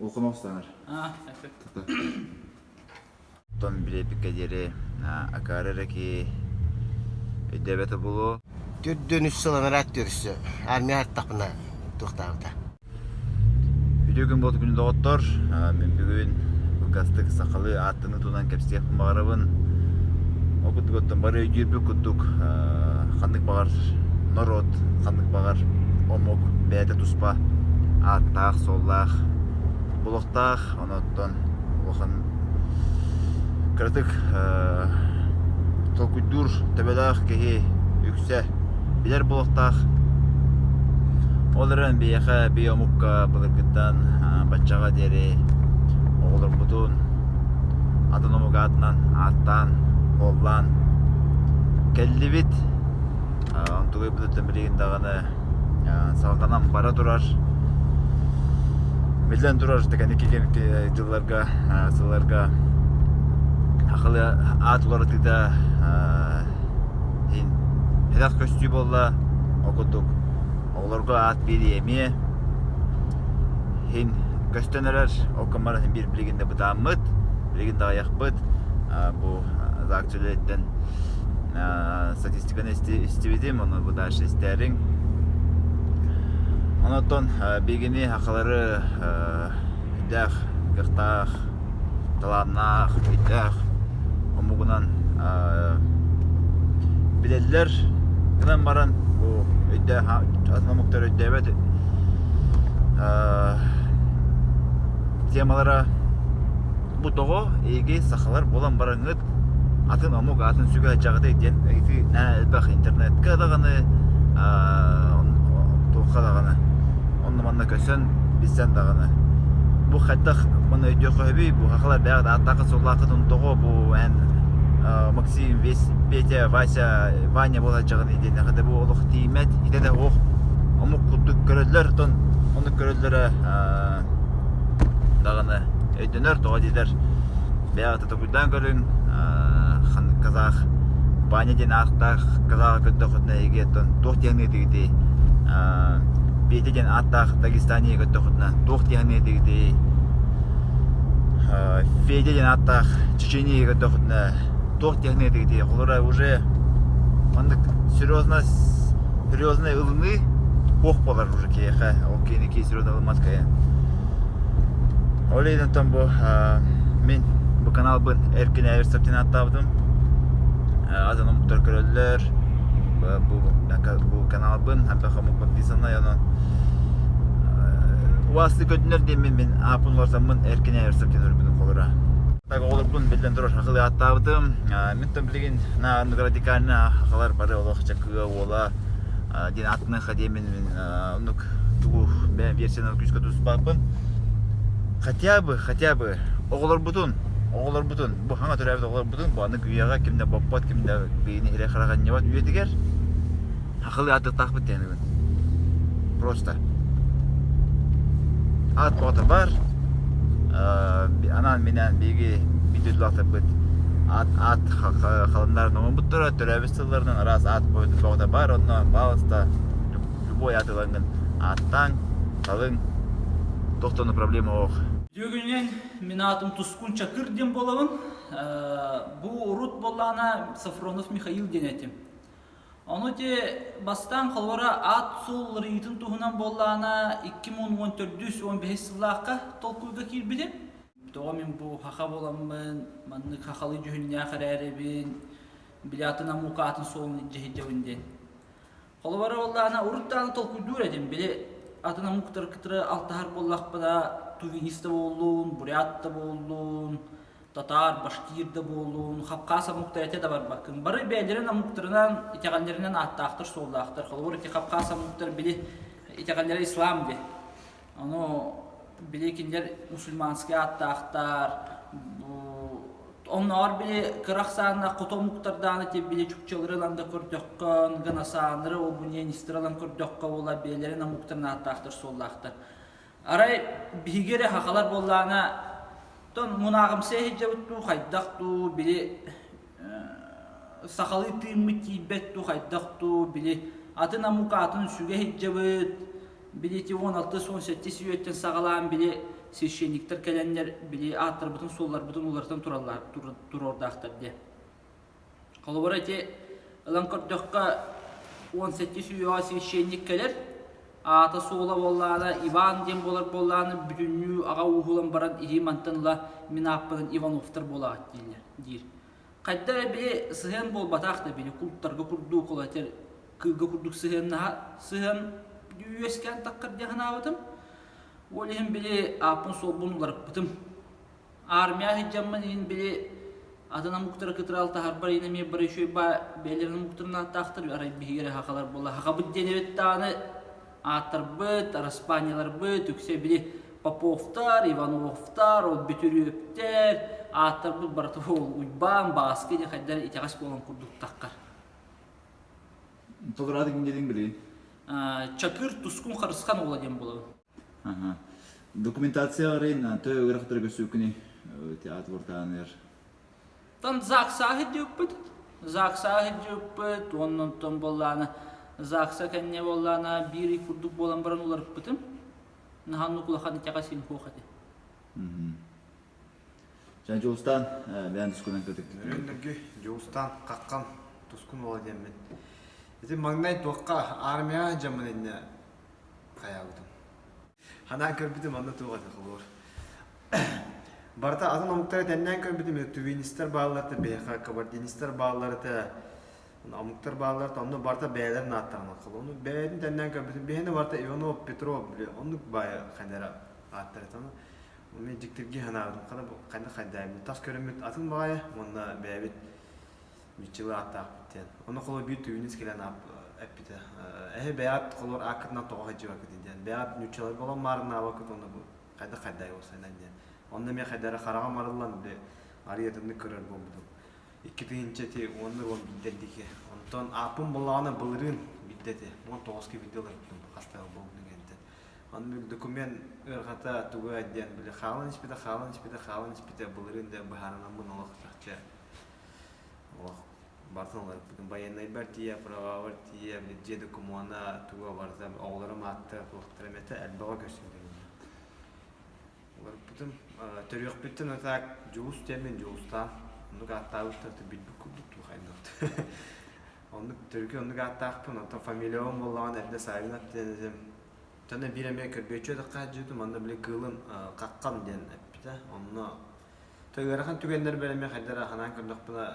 Улахан оҕустанар. Аа, Оттон билиэппиккэ диэри акаары эрэ киһи өйдөөбөтө буолуо. Төрдүөн үс сыл анараа өттүгэр армия артахпына туохтаабыта. Үтүө күн буолту күнү доҕоттор. Мин бүгүн кылгастык сахалыы ааттаны туһунан кэпсиэхпин баҕарабын. Ол курдук оттон бары өйдүүрбүт курдук ханнык баҕар норуот, ханнык баҕар омук бэйэтэ туспа ааттаах-суоллаах булуохтаах. Онон улахан кыратык толкуйдуур төбөлөөх киһи үксэ билэр буолуохтаах. Ол эрэн биһиэхэ биир омукка былыргыттан баччаҕа диэри оҕолорбутун атын омук аатынан ааттаан, уоллаан кэллибит. Онтугуйбутуттан билигин даҕаны салҕанан бара турар. Биллэн турар, кэнники дьылларга, сылларга сахалыы аат уларытыыта элбэх көстүү буолла. Ол курдук оҕолорго аат биэрии эмиэ иһин көстөн эрэр. Ол гынан баран биир билигин да бытааммыт, билигин да аҕыйахпыт. Бу ЗАГС үлэһиттэн статистиканы истибитим, ону бу дальше истээриҥ. Онон биһигини сахалары өйдөөх, кыахтаах, талааннаах, өйдөөх омугунан билэллэр гынан баран бу өйдөөх атын омуктар өйдөөбөт темалара бу тоҕо эһиги сахалар буолан бараҥҥыт атын омук аатын сүгэ сылдьаҕытый диэн ыйытыы наһаа элбэх интернетка даҕаны туохха даҕаны онно-манна көсөн билсэн даҕаны бу хайдах маны өйдүөххэ сөбүй бу сахалар бэйэҕит ааттааххыт-суоллааххытын тоҕо бу эн Максим весь Петя Вася Ваня буола сылдьаҕыный диэн да бу олох тииймэт итэ да суох омук курдук көрөллөр оттон оннук көрөллөрө даҕаны өйдөнөр тоҕо диэтэр бэйэҕит толкуйдаан көрүҥ ханнык казах Ваня диэн ааттаах казаҕы көрдөххүтүнэ эһиги оттон туох диэн этигитий Петя диэн ааттаах Дагестания көрдөххүтүнэ туох диэн этигитий Федя диэн ааттаах Чечения көрдөххүтүнэ туох диэн этигитий холобура уже маннык серьезно серьезно ылыныы суох буолар уже киһиэхэ ол киһини киһи серьезно ылыммат кайан Ол иһин оттон бу мин бу каналбын Эркин Эверсов диэн ааттаабытым. Атын омуктар көрөллөр. Бу, бу каналбын элбэх омук подписанный онон убаастыы көрдүнэр диэммин мин ааппын уларсаммын Эркин Эверсов диэн өрбүтүм холура. Так оҕолорбун биллэн турар сахалыы ааттаабытым. Мин тон билигин на радикально сахалар бары олох чакыа уола диэн ааттаныахха диэммин мин оннук тугу бэйэм версиянан күүскэ тутуспаппын. Хотя бы, хотя бы оҕолорбутун, оҕолорбутун, бу хаҥа төрөөбүт оҕолорбутун бу аныгы үйэҕэ ким да боппот, ким да биһигини иһирэх хараҕанньыбат үйэтигэр хахылыы ааттыктаахпыт диэн Просто. Аат бөҕөтө бар. Анаан минээн биһиги биир дойдулаахтарбыт аат аат халандаарын оҥорбуттара, төрөөбүт сылларынан араас аат бөҕөтө бар, онно пожалуйста любой аат ылаҥҥын ааттааҥ, талыҥ, туох да проблема суох. Үтүө мин аатым Тускун Чакыр диэн буолабын. Бу урут буоллаҕына Софронов Михаил диэн этим. Ону ити бастаан холобура аат-суол уларыйыытын туһунан буоллаҕына 2014 15 сыллаахха толкуйга киирбитим. Тоҕо мин бу саха буоламмын, маннык сахалыы дьүһүннээх эрээрибин, били атын омук аатын суолун илдьэ сылдьабын диэн. Холобура буоллаҕына урут даҕаны толкуйдуур этим, били атын омуктары кытары алтыһар буоллахпына тувинист да буоллун, бурят да буоллун, татаар, башкир да буоллун, хапкаас омуктар этэ да барбаккын. Бары бэйэлэрин омуктарынан, итэҕэллэринэн ааттаахтар-суоллаахтар. Холобур, ити хапкаас омуктар били итэҕэллэрэ ислам диэн. Ону били кинилэр мусульманскай ааттаахтар, оннооҕор били кыра ахсааннаах хоту омуктардаан ити били чукчалары ылан да көрдөххө, ганасааннары, обуненистары ылан көрдөххө буола бэйэлэрин омуктарын ааттаахтар-суоллаахтар. Арай биһиги эрэ сахалар буоллаҕына, тон мунааҕымсыйа сылдьабыт дуу, хайдах дуу, били сахалыы тыыммыт тиийбэт дуу, хайдах дуу, били атын омук аатын сүгэ сылдьабыт, били ити 16-17 үйэттэн саҕалаан били. священниктэр кэлэннэр били ааттарбытын суолларбытын уларытан тураллар туруордаахтар диye. Холобура ити ылан көрдөххө 17 үйэҕэ священник кэлэр, аата суола буоллаҕына Иван диэн буолар буоллаҕына бүтүннүү аҕа ууһулан баран иһи мантан ыла мин ааппынан Ивановтар буолаҕыт дииллэр диир. Хайда эрэ били сыһыан буолбатах да били култтарга курдук ол этэр кыылга курдук сыһыаннаһа сыһыан үөскээн таххар диэн санаабытым. Ол иһин били ааппын суолбун уларыппытым. Армия сылдьаммын иһин били атын омуктары кытары алтыһарбар иһин эмиэ бары үчүгэй баа бэйэлэрин омуктарын ааттаахтар арай биһиги эрэ сахалар буолла сахабыт диэн эбит даҕаны ааттарбыт араспаанньаларбыт үксэ били Поповтар, Ивановтар, ол Бүтүрүөптэр ааттарбыт барыта ол Уйбаан, Бааска диэн хайдах итэҕэс буолан курдук таххар. Толораадык диэтиҥ билигин? Чакыр Тускун Харысхан уола диэн буолабын. Аха. Документация арыйын төһө ыарахаттары көрсүбүккүнүй театр ортааныгар? Тан ЗАГСа сылдьыбыппыт. ЗАГСа сылдьыбыппыт, уонна онтон буоллаана ЗАГСа кэннэ буоллаана биир ый курдук буолан баран уларыппытым. Наһаа оннук улахан итэҕэс иһин суох этэ. Чэ, Дьулустаан, бэйэн тускунан кытык. Өрүннэрги Дьулустаан Хаххан Тускун уола диэммин. Ити маҥнай туохха армияҕа дьаммын иннэ хайаабытым. Ханаан көрбүтүм онно туох этэ холуур. Барыта атын омуктары тэннээн көрбүтүм тувинистар бааллар этэ, биһиэхэ кабардинистар бааллар этэ, омуктар бааллар этэ, онно барыта бэйэлэрин ааттарынан холуу. Ону бэйэтин тэннээн көрбүтүм, биһиэнэ барыта Иванов, Петров, били оннук баайы ханара ааттар этэ. Ону мен дьиктиргии санаабытым, хана ханна хайдаабыт тас көрүммүт атын баҕайы уонна бэйэбит Мичилы ааттаахпыт диэн. Ону холобур биир тувинец кэлэн эппитэ. Эһи бэйэҕит холобур ааккытынан тоҕо сылдьыбаккытый диэн. Бэйэҕит нууччалар буолан маарыннаабаккыт уонна бу хайдах хайдай уопсайынан диэн. Онно эмиэ хайдары хараҕым арыллан били арыый атыннык көрөр буолбутум. 2000 ити уонна уон биирдэр диэки. Онтон ааппын буллаҕына былырыын биирдэ ити. 19-ка биирдэ ыларбытым хаста буолбутун кэнниттэн. Онно документ ыарахата туга диэн били хаалан испитэ, хаалан испитэ, хаалан испитэ былырыын да быһаарынаммын олох чахчы Олох барытын уларыппытым. Байыаннайбар тиийэ, правабар тиийэ, дьиэ докумуона, туга барыта, оҕолорум ааттара, туохтара эмэтэ элбэҕи көрсүбүтүм. Уларыппытым. Төрүөхпүттэн а так Дьулус диэммин Дьулустаан. Оннук ааттаабыттар билбит курдук дуу хайдах. Оннук төрүкү оннук ааттаахпын. Оттон фамилиябын буоллаҕына эрдэ Савинов диэн этим. Тонна биир эмиэ көрбүөччү өтөххө сылдьыбытым. Онно били кыылым Хаххан диэн эппитэ. Онно То ыарахан түгэннэрбэр эмиэ хайдах эрэ санаан көрдөхпүнэ,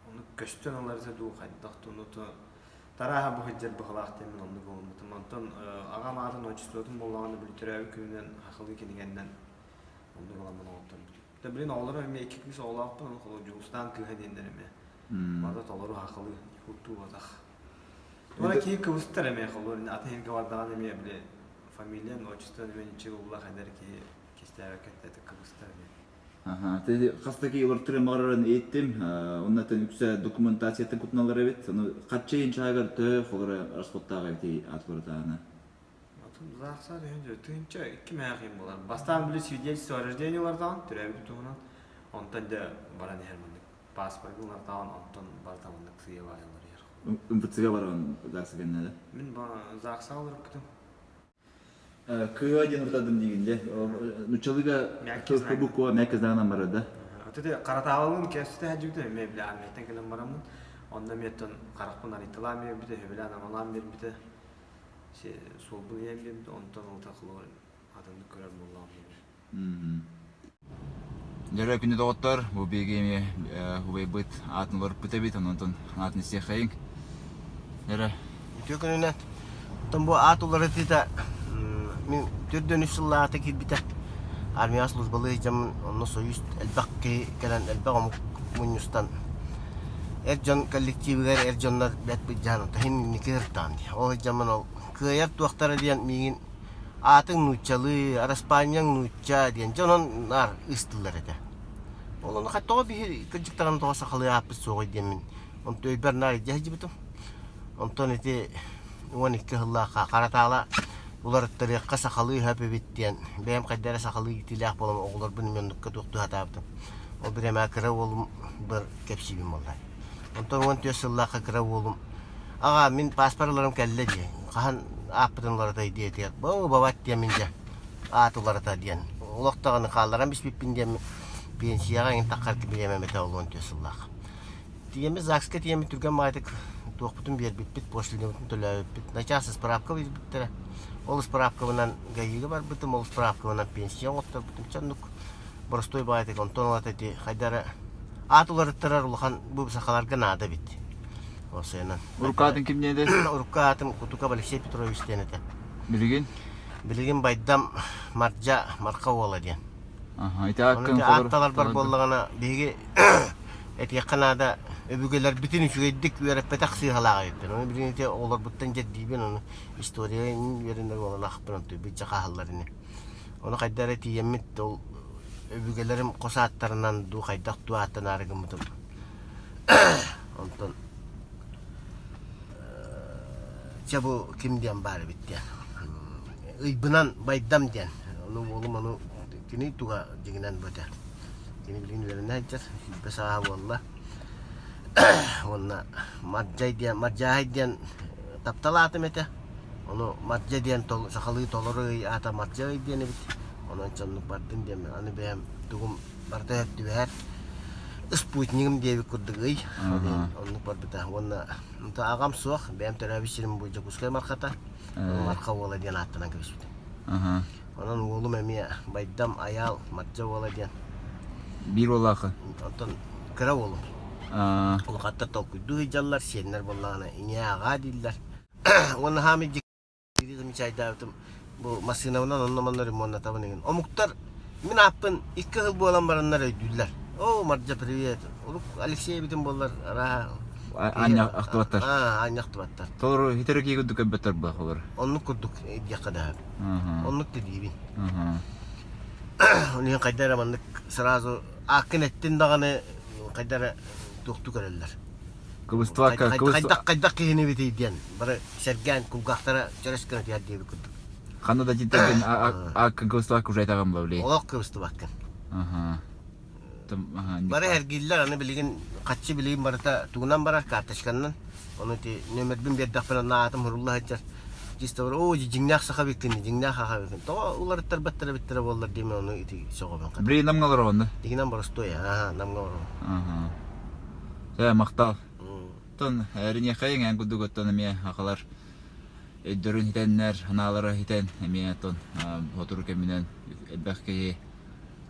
ону көстөн ыларыта дуу, хайдах да ону то тарааһа бу сылдьар быһылаах диэммин оннук ылыммытым. Онтон аҕам аатын отчествотун буоллаҕына били төрөөбүт күнүнэн сахалыы кинигэннэн оннук ыламмын оҥотторбутум. Да билин оҕолорум эмиэ икки кыыс оҕолоохпун, ону холобур Дьулустаан кыыһа диэннэр эмиэ. Барыта толору сахалыы култууратах. Уонна киһи кыбыстар эмиэ холобур атын сиргэ бардаҕына эмиэ били фамилиян, отчествон эмиэ ничего буллах эдэр киһи кистээбэккэ этэ кыбыстар диэн. Аха, хас да киһи олортурун баҕарарын иһиттим. Оннуттан үксэ документацияттан кутуналар эбит. Ону харчы иһин чаагар төһө холоро расходтаах эбитий аатыларытаана? Атын заахсаа түһэн тыһынча икки мээх иһин буолар. Бастаан били свидетельство о рождении улардаҕын, төрөөбүт туһунан. Онтон дьэ баран иһэр маннык. Паспорт улардаҕын, онтон барыта маннык сыыйа баайыллар иһэр. МФЦ-га баран ЗАГСа кэннэ да? Мин ЗАГСа олорбутум. Кыа диэн ырытадым диигин дьэ. Нуччалыыга Мягкий знак. буква мягкий знагынан барар да. Вот это харатаалалыын кэпсэтэ сылдьыбытым эмиэ били армияттан кэлэн бараммын. Онно эмиэ оттон харахпын арыйталаан биэрбитэ, сөбүлээн амалаан биэрбитэ. Суолбун ыйан биэрбитэ, онтон ылта холобур атыннык көрөр буоллаҕым диэбит. Дьоро күндү доҕоттор, бу биһиги эмиэ убайбыт аатын уларыппыт эбит, онон аатын истиэххэйиҥ. Дьоро. Үтүө күнүнэн. Оттон бу аат уларытыыта мин төрдүөн үс сыллааҕыта киирбитэ. Армияҕа службалыы сылдьаммын, онно Союз элбэх киһи кэлэн, элбэх омук мунньустан эр дьон коллективыгар эр дьоннор бэрт былдьаһан, онтон иһин инники сырыттаҕым дии. Ол сылдьаммын ол кыайар туохтара диэн миигин Аатыҥ нууччалыы, араспаанньаҥ нуучча диэн дьон онон наар ыыстыыллар этэ. Ол ону тоҕо биһи кырдьыктарын тоҕо сахалыы ааппыт суоҕуй диэммин онто өйбөр наар илдьэ сылдьыбытым. Онтон ити 12 сыллаахха Харатаала уларыттарыахха сахалыы өһөп эбит диэн бэйэм хайда эрэ сахалыы иитиилээх буолан оҕолорбун эмиэ оннукка туохтуу сатаабытым. Ол бириэмэҕэ кыра уолум быр кэпсиибин буолла. Онтон 14 сыллаахха кыра уолум Аҕаа, мин пааспар ыларым кэллэ дии. Хаһан ааппытын уларытай диэтигэр, боо бабат диэн мин дьэ аат уларыта диэн. Олох даҕаны хаалларан биспиппин диэммин пенсияҕа эҥин таххар бириэмэм этэ ол 14 сыллаах. Тиийэммит ЗАГСка тиийэммит түргэн баҕайытык туохпутун биэрбиппит, пошлинабытын төлөөбүппүт. Начаас ыспыраапка биэрбиттэрэ. Ол ыспыраапкабынан ГАИга барбытым, ол ыспыраапкабынан пенсия оҥотторбутум. Чэ оннук боростуой баҕайытык онтон ылата ити хайда эрэ аат уларыттарар улахан бу сахаларга наада эбит. Осуйанан. Урукку аатын ким диэн этэй? Урукку аатым Кутуков Алексей Петрович диэн этэ. Билигин? Билигин Байдам Мардьа Марха уола диэн. Аха, ити Ону ааккын ити холор аатталарбар таларга. буоллаҕына биһиги этиэххэ наада өбүгэлэрбитин үчүгэйдик үөрэппэтэх сыыһалаах эбиппин. Ону билигин ити оҕолорбуттан дьэрдиибин, ону история үөрэнэр уолалаахпын, онтуй быдьа хааллар ини. Ону хайда эрэ тиийэммит ол өбүгэлэрим хос ааттарынан дуу хайдах дуу ааттанаары гыммытым. Онтон чэ бу ким диэн баар эбит диэн. Ыйбынан Байдам диэн. Ону уолум ону кини туга дьиҥинэн бу этэ. Кини билигин үөрэнэ сылдьар, 20 сааһа буолла. Уонна Мардьай диэн, Мардьааһай диэн таптал аатым этэ. Ону Мардьа диэн сахалыы толору ый аата Мардьа ый диэн эбит. Онон оннук бардын диэн аны бэйэм тугум барыта түбэһэр спутнигым диэбит курдук ый. Оннук барбыта. Уонна аҕам суох, бэйэм төрөөбүт сирим бу Дьокуускай Мархата. Марха уола диэн ааттанан кэбиспитим. Онон уолум эмиэ Байдам Айаал Мардьа уола диэн. Биир уоллаахы? Онтон кыра уолум. Улахаттар толкуйдуу сылдьаллар, сиэннэр буоллаҕына ийээ аҕаа дииллэр. Уонна хаамый дьиктири замечайдаабытым бу массыынабынан онно-манна ремоннатабын игин. Омуктар мин ааппын икки сыл буолан бараннар өйдүүллэр. Оо, Мардьа, привет. Урук Алексей эбитим буоллар, арааһа Аанньа ахтыбаттар. Аанньа ахтыбаттар. Толору хитэрэ кии курдук көрбөттөр буолар олор. Оннук курдук диэххэ да Оннук да диибин. Ол иһин хайда эрэ маннык сразу ааккын эттин даҕаны хайда эрэ туохтуу көрөллөр. Кыбыстыбакка Хайдах хайдах киһини эбитий диэн бары сэргээн кулгаахтара чөрөс гына түһэр диэбит курдук. Ханна да дьиттэргин ааккын кыбыстыбакка уже айтаҕын бла Олох кыбыстыбаккын. Бары эргиллэр, аны билигин хаччы билигин барыта тугунан барар, карточканан. Ону ити нөмербин биэрдэхпинэ онно аатым сурулла сылдьар. Чисто оо дьиҥнээх саха эбиккин, дьиҥнээх саха эбиккин. Тоҕо уларыттарбаттар эбиттэрэ буоллар диэмин ону ити сөҕөбүн хата. Блин, намҥа олороҕун да? Тигинэн боростуой, аха, намҥа олоробун. Аха. Чэ, махтал. Оттон эриниэхэ эҥээн курдук оттон эмиэ сахалар өйдөрүн хитэннэр, санаалара хитэн эмиэ оттон сотору кэминэн элбэх киһи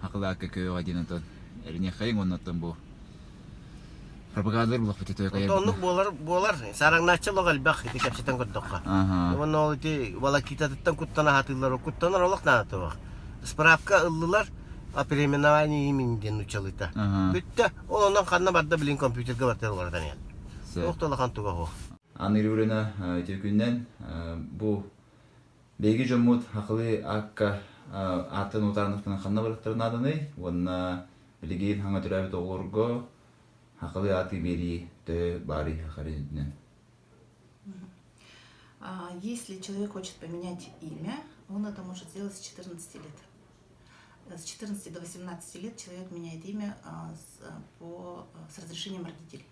Хакылаакка көйөҕө диэн онтон эриниэххэйиҥ уонна оттон бу пропагандалар булахпыт Онто оннук буолар буолар. Саараҥнааччы олох элбэх ити кэпсэтэн көрдөххө. Уонна ол ити волокитатыттан куттана сатыыллар. Куттанар олох наада туох. Справка ыллылар о переименовании имени диэн нууччалыыта. Бүттэ. Ол онон ханна барда билин компьютерга барда уларытан иһэн. Туох да улахан туга суох. Анна Григорьевна үтүө күнүнэн бу Биһиги дьоммут сахалыы аакка ааттан утаарынахтарына ханна барыахтарын нааданый уонна билигин хаҥа төрөөбүт оҕолорго сахалыы ааты биэрии төһө баарый саха үрдүнэн? Если человек хочет поменять имя, он это может сделать с 14 лет. С 14 до 18 лет человек меняет имя с разрешением родителей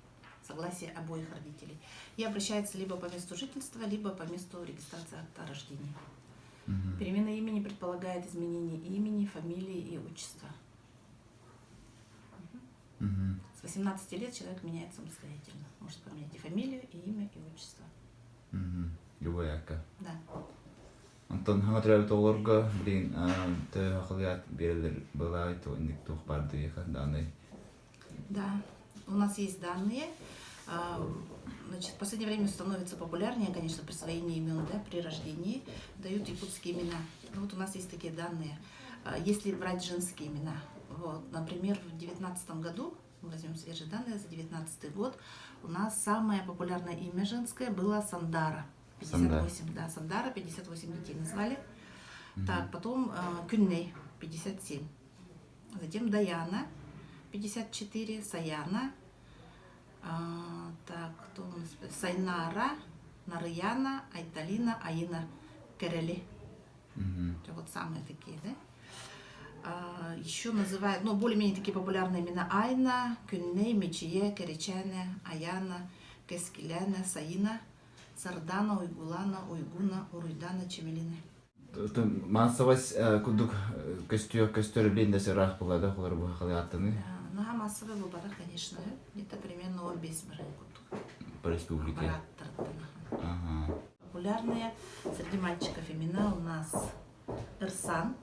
согласие обоих родителей. И обращается либо по месту жительства, либо по месту регистрации акта о рождении. Угу. Перемена имени предполагает изменение имени, фамилии и отчества. Угу. С 18 лет человек меняет самостоятельно. Может поменять и фамилию, и имя, и отчество. Угу. Любой ака. Да. Онтон хаҥа төрөөбүт оҕолорго билигин төһө халыйаат биэрэллэр былаай инник туох баар диэхэ даанай Да, у нас есть данные. Значит, в последнее время становится популярнее, конечно, присвоение имен да, при рождении. Дают якутские имена. Ну, вот у нас есть такие данные. Если брать женские имена, вот, например, в 2019 году, мы возьмем свежие данные за 2019 год, у нас самое популярное имя женское было Сандара. 58, Сандара. да, Сандара, 58 детей назвали. Mm-hmm. Так, потом Күнней, 57. Затем Даяна, 54, Саяна, так, кто у нас? Сайнара, Нарыяна, Айталина, Аина, Керели. Mm-hmm. Вот самые такие, да? Еще называют, ну, более-менее такие популярные имена Айна, Күнней, Мечие, Керечане, Аяна, Кескиляна, Саина, Сардана, Уйгулана, Уйгуна, Уруйдана, Чемелина. Массовость курдук көстүө көстөр билин да ыраах буолла да олор бу халай аттаны. Наһаа массовый буолбатах, конечно, где-то примерно 15 бырыһыан курдук. По республике. Ага. Популярные среди мальчиков имена у нас Эрсан.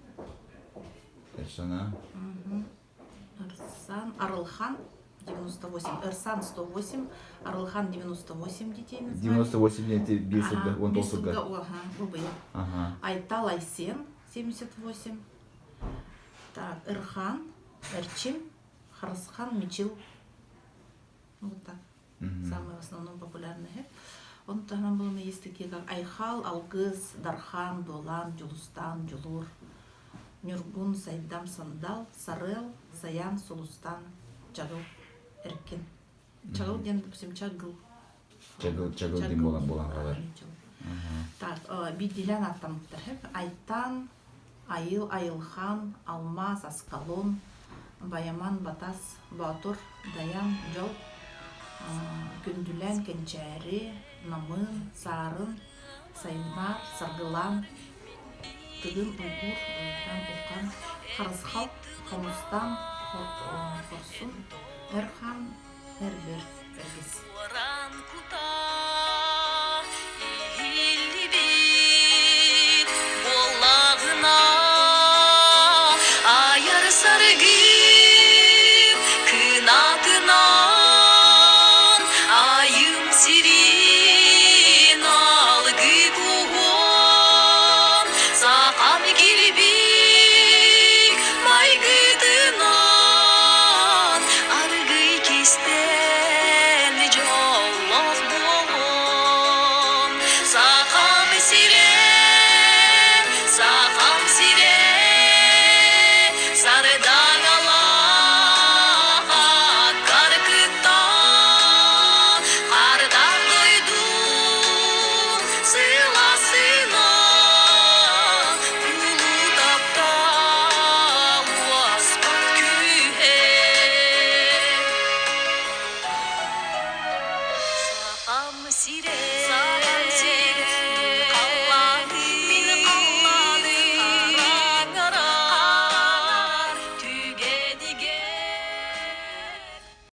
Эрсана. Угу. Эрсан, Арылхан 98, Эрсан 108, Арылхан 98 детей назвали. 98 дети бисылга, он толсылга. Ага, Ага. Айтал Айсен 78. Так, Эрхан, Эрчим, Харасхан, Мичил. Вот так. Самые в основном популярные. Он там был есть такие, как Айхал, Алгыз, Дархан, Долан, Дюлустан, Дюлур, Нюргун, Сайдам, Сандал, Сарел, Саян, Сулустан, Чагыл, Эркин. Чагыл диэн, допустим, Чагыл. Чагыл, Чагыл диэн буолан буолан хаалар. Так, биирдиилээн ааттаммыттар. Айтан, Айыл, Айылхан, Алмаз, Аскалон, Баяман, Батас, Боотур, Даян, Дьол, Күндүлэн, Кэнчээри, Намын, Саарын, Сайыннар, Саргылан, Тыгын, Уйгур, Уйдан, Улхан, Харысхал, Хомустан, Хорсун, Эрхан, Эрбер, Эргис. Буоллаҕына айар саргы.